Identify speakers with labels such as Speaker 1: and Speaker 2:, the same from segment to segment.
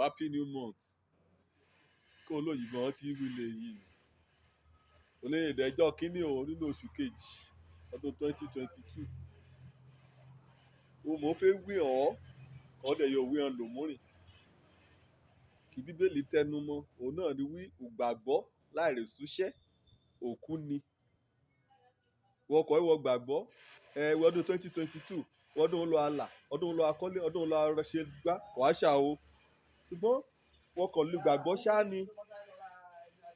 Speaker 1: Happy new month. Kó olóyìnbó ti wílé yìí ni onídẹ̀ẹ́jọ́ kínní o nínú oṣù kejì ọdún 2022. O mò ń fẹ́ wí ọ́ kọ́ dẹ̀ yóò wí ọ́n lòmúrìn. Kí Bíbélì tẹnu mọ́, òun náà ni wí ìgbàgbọ́ láìrèsúṣẹ́ òkú ni. Wọ́n kọ́ ìwọ gbàgbọ́ ẹ ọdún 2022, ọdún lọ àlà, ọdún lọ akọ́lé, ọdún lọ ṣe gbá wàá ṣà o. Ṣùgbọ́n wọ́n kàn lè gbàgbọ́ ṣáá ni.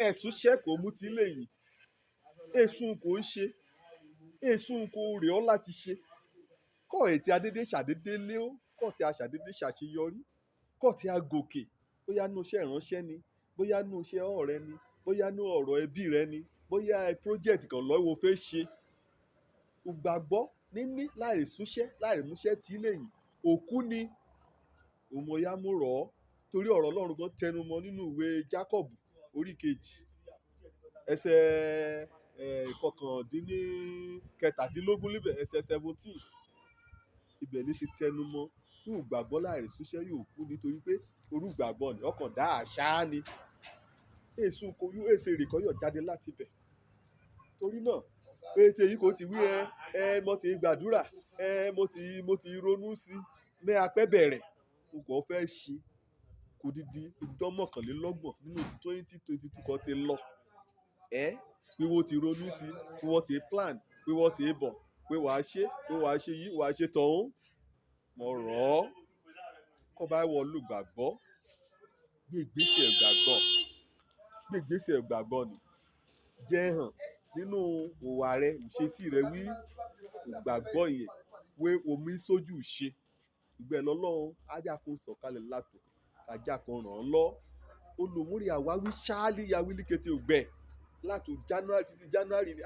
Speaker 1: Ẹ̀sùn ṣẹ́ kò mú ti lè yìn. Èsùn kò ń ṣe. Èsùn kò rè ọ́ láti ṣe. Kọ́ ètí adédé ṣàdédé lé ó, kọ́ tí a ṣàdédé ṣàṣeyọrí, kọ́ tí a gòkè, bóyá nínú iṣẹ́ ìránṣẹ́ ni, bóyá nínú iṣẹ́ ọ̀rẹ́ ni, bóyá nínú ọ̀rọ̀ ẹbí rẹ ni, bóyá project kan lọ́wọ́ fẹ́ ṣe. Ìgbàgbọ́ níní láìsúṣẹ́, láìmúṣẹ́ tí lè yìn, òkú ni. Òmòyá mú rọ̀ ọ́ torí ọ̀rọ̀ Ọlọ́run gan tẹnu mọ́ nínú ìwé Jacob orí kejì, ẹsẹ̀ ìkọkàndínní kẹtàdínlógún níbẹ̀, ẹsẹ̀ 17. Ibẹ̀ ni ti tẹnu mọ́. Irú ìgbàgbọ́ láìsúṣẹ́ yóò kú nítorí pé orú ìgbàgbọ́ ni ọkàn dá àṣá ni. Èso kò yó, èsè rè kọ́ yọ̀ jáde láti ibẹ̀. Torí náà, ètò yìí kò ti wí ẹ, ẹ mo ti gbàdúrà, ẹ mo ti ronú sí, ní apẹ́ bẹ̀rẹ̀, n kò fẹ́ ṣe. Kò dídí ọjọ́ mọ́kànlélọ́gbọ̀n nínú 2022 kan ti lọ. Ẹ pé wọ́n ti ronú sí, pé wọ́n ti plan, pé wọ́n ti bọ̀, pé wàá ṣe, pé wàá ṣe yìí, wàá ṣe tọ̀hún. Mo rọ̀ ọ́, kó bá wọ olùgbàgbọ́, gbé ìgbésẹ̀ ìgbàgbọ́, gbé ìgbésẹ̀ ìgbàgbọ́ ni. Jẹ́ hàn nínú ìwà rẹ, ìṣesí rẹ wí ìgbàgbọ́ yẹn, wé omi sójú ṣe. Ìgbẹ́ lọ́lọ́run á jà kó sọ̀kalẹ̀ látòkè, kájà kó ràn án lọ́. Olùmúrí àwáwí ṣáálí yawílí kété ògbẹ láti January títí January ni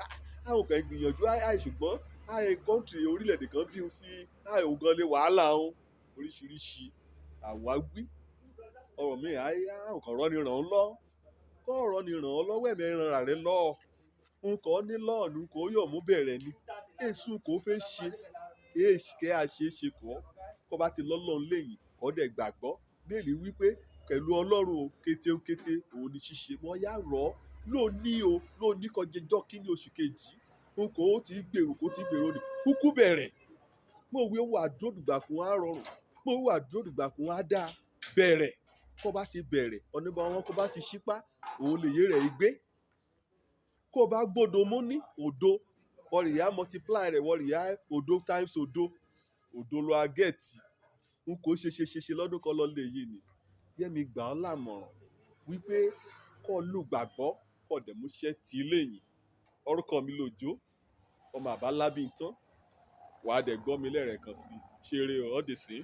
Speaker 1: àwọn kan gbìyànjú àì ṣùgbọ́n àì country orílẹ̀-èdè kan bí i sí àì ògan lé wàhálà òun oríṣiríṣi àwáwí. Ọ̀rọ̀ mi àì àwọn kan rọ́ ni ràn án lọ́. Kọ́ ọ̀rọ̀ ni ràn án lọ́wọ́ ẹ̀mí ẹran rẹ lọ́. N kò ní lọ́ọ̀nù kò yọ̀ mú bẹ̀rẹ̀ ni. Èṣù kò fẹ́ ṣe, kí a ṣe é ṣe kọ́. Kó bá ti lọ́lọ́run léyìn, kó dẹ̀ gbàgbọ́. Bíbélì wí pé pẹ̀lú Ọlọ́run o, kété ń kété, òun ni ṣíṣe. Mo yá rọ̀ ọ́ lóní o, lóní kọjá ọjọ́ kínní oṣù kejì. N kò tí gbèrò, kò tí gbèrò ni. Kúkú bẹ̀rẹ̀. Mo wí wà dúró kún á rọrùn. Mo wí wà dúró kún á dá. Bẹ̀rẹ̀. Kó bá ti bẹ̀rẹ̀, ọ̀nìbọn wọn kó bá ti ṣípá, òun lè yé rẹ̀ gbé. Kó bá gbódo mú ní òdo, wọ́n rí á multiply rẹ̀, wọ́n rí á òdo times òdo. Òdo ló a gẹ́ẹ̀tì. N kò ṣe ṣe ṣe ṣe lọ́dún kan lọ lè yìí ni. Jẹ́ mi gbà ọ́ lámọ̀ràn wípé kó lùgbàgbọ́, kó dẹ̀ múṣẹ́ tí lè yìn. Orúkọ mi lòjó, ọmọ àbálábí tán. Wà á dẹ̀ gbọ́ mi lẹ́ẹ̀kan sí. Ṣeré o, ọ́ dì sí.